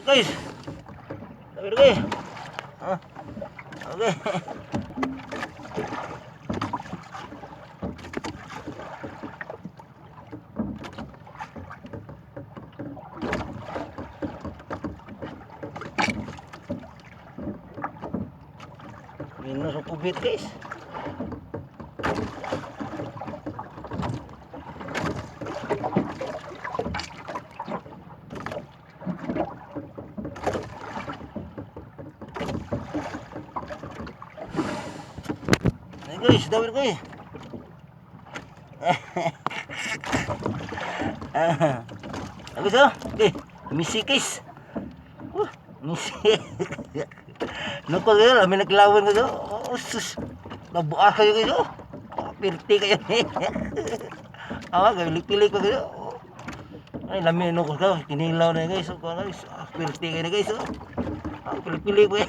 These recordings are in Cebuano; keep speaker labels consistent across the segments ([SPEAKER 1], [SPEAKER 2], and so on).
[SPEAKER 1] Guys. Sabi guys. Ah. Okay. Minus sa kubit, guys. Ayun guys, dawin ko eh. Ah. Guys, oh. Okay, misi guys. Misi. Nuko kayo, may naglawan kayo. Oh, sus. Nabuha kayo guys, oh. Oh, pirti kayo. Ah, pilik pa kayo. Oh. Ay, lami nuko kayo. Kinilaw na guys. Oh, guys. Ah, pirti kayo na guys, oh. Ah, pilik-pilik pa.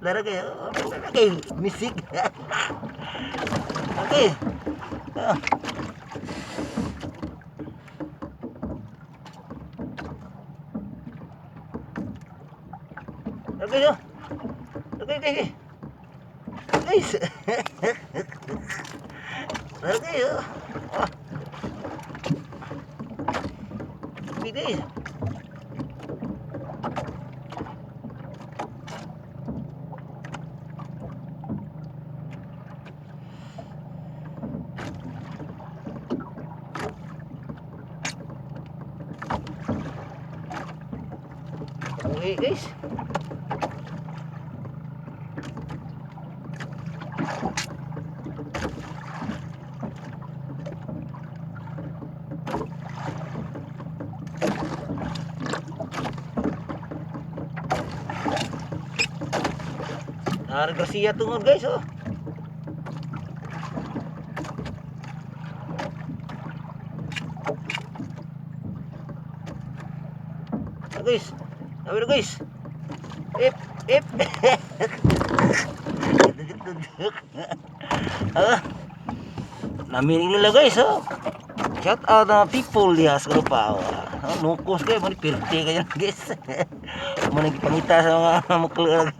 [SPEAKER 1] Lara kayo. Okay, misik. Okay. Ah. Okay, oh. Okay. Guys. Okay, oh. Ah. Okay, guys. Okay, guys. Nari Garcia tungod guys, oh. Ah, guys. Sabi na guys. Ip, ip. Ah. Namining nila guys, oh. Shout out mga people diha sa grupa. Oh. Ah, nukos kayo, mani pirti kayo guys. Mani gipangita sa mga mukla.